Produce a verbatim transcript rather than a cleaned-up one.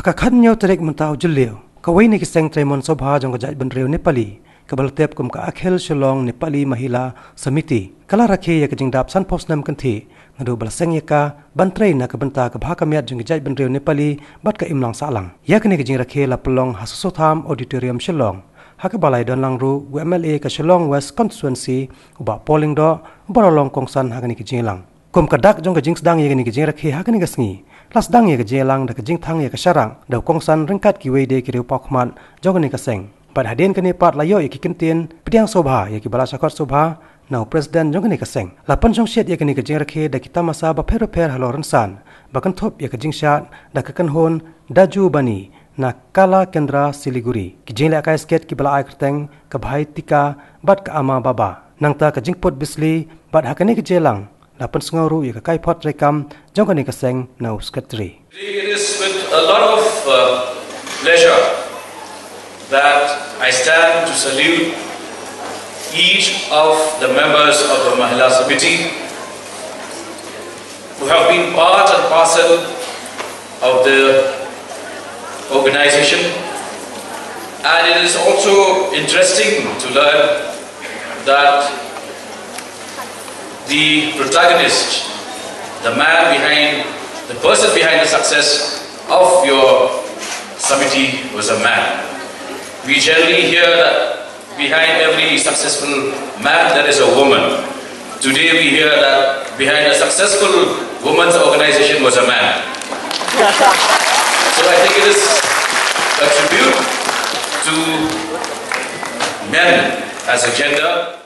Ka khatñiew tarik mynta u Jylliew, kawei na ki seng treimon sobha jong ka jaitbynriew Nepali, kaba la tip kum ka Akhil Shillong Nepali Mahila Samiti, ka la rakhe ïa ka jingdap sanphew snem kynthih, naduh ba la seng ïa ka ban trei na ka bynta ka bha ka miat jong ka jaitbynriew Nepali bad ka imlang sahlang. Ïa kane ka jingrakhe la pynlong ha Soso Tham Auditorium Shillong, ha kaba la ïadon lang ruh u M L A ka Shillong West Constituency, u Bah Paul Lyngdoh, uba la long kongsan ha kane ka jingïalang. Kum ka dak jong ka jingsdang ïa kane ka jingrakhe ha kane ka sngi, la sdang ïa ka jingïalang da ka jingthang ïa ka sharak da u kongsan ryngkat kiwei de ki riewpawkhmat jong kane ka seng. Bad hadien kane pat la ïoh ïa ki kyntien pdiang sngewbha ïa kiba la shah kot sngewbha na u president jong kane ka seng. La pynshongshit ïa kane ka jingrakhe da ki tamasa bapher bapher halor rynsan, ba kynthup ïa ka jingshad da ka kynhun Daju Bani na Kala Kendra Siliguri, ki jinglehkai sket kiba la ai kyrteng ka Bhai Tika bad ka Ama Baba. Nangta ka jingput bisli, bad ha kane ka jingïalang la pynsngew ruh ïa ka kaiphod treikam jong kane ka seng na u secretary. It is with a lot of uh, pleasure that I stand to salute each of the members of the Mahila Samiti who have been part and parcel of the organization. And it is also interesting to learn that the protagonist, the man behind, the person behind the success of your Samiti was a man. We generally hear that behind every successful man, there is a woman. Today we hear that behind a successful woman's organization was a man. So I think it is a tribute to men as a gender.